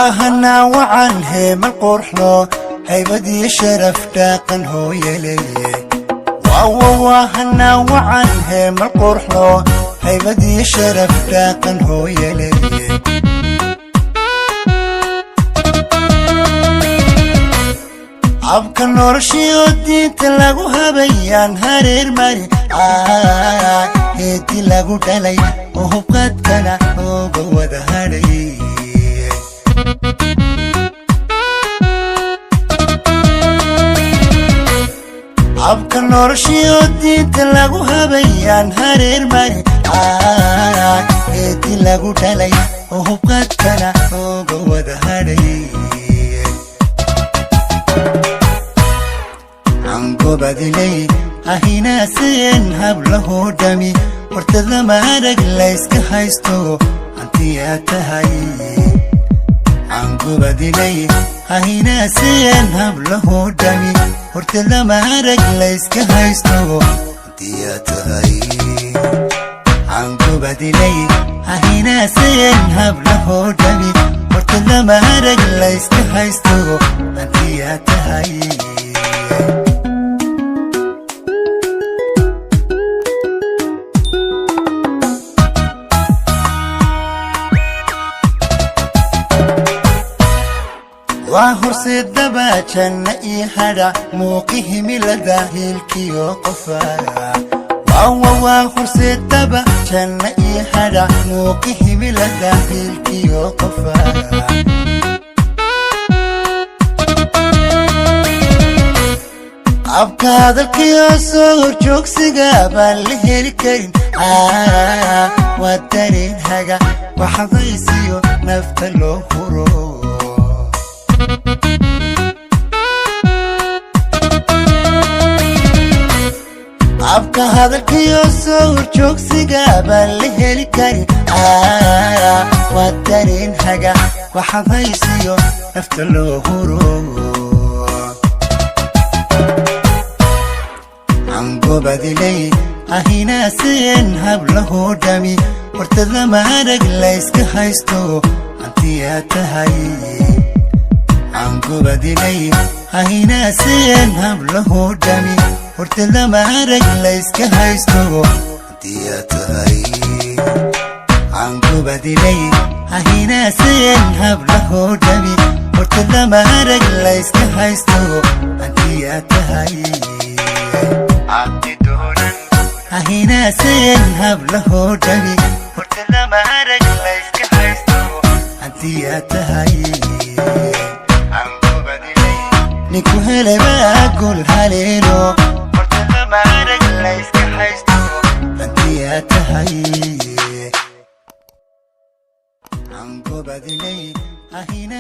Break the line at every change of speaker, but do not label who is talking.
Waa hanaa wacan heemal qurxlo, haybadii sharaf dhaqan hooyeleye. Waa hanaa wacan heemal qurxlo, haybadii sharaf dhaqan hooyeleye. Habka noloshiyo diinta lagu habayaan hareer mari, heedi lagu dhalay oo hubqaadkana ooga wada hadhay. Habka noloshiyo diinta lagu habayaan hareer mari, heedi lagu dhalay oo hubqaadkana ooga wada hadhay. Angobadiley ahinaaseen hablahoo dhami, hortadama arag layska haysto, hantiyaa tahay. Angobadiley ahinaaseen hablahoo dhami, hortadama arag layska haysto, hantiyaa tahay. Angobadiley ahinaaseen hablahoo dhami, hortadama arag layska haysto, hantiyaa tahay. Waa horseedaba janna iyo hadha, muuqi himilada hiilkiyo qofa. Waa horseedaba janna iyo hadha, muuqi himilada hiilkiyo qofa. Abka hadalkiyo soo horjoogsiga baan la heli karin, waa dareen haga waxadaysiyo nafta loo huro. Abka hadalkiyo soo horjoogsiga baan la heli karin, waa dareen haga waxadaysiyo nafta loo huro. Angobadiley ahinaaseen hablahoo dhami, hortadama arag layska haysto, hantiyaa tahay. Angobadiley ahinaaseen hablahoo dhami, hortadama arag layska haysto, hantiyaa tahay. Angobadiley ahinaaseen hablahoo dhami, hortadama arag layska haysto, hantiyaa tahay. Ahinaaseen hablahoo dhami, hortadama arag layska haysto, hantiyaa tahay. Ninku helebaa gol haleelo, hortadama arag layska haysto, hantiyaa tahay. Angobadiley ahina.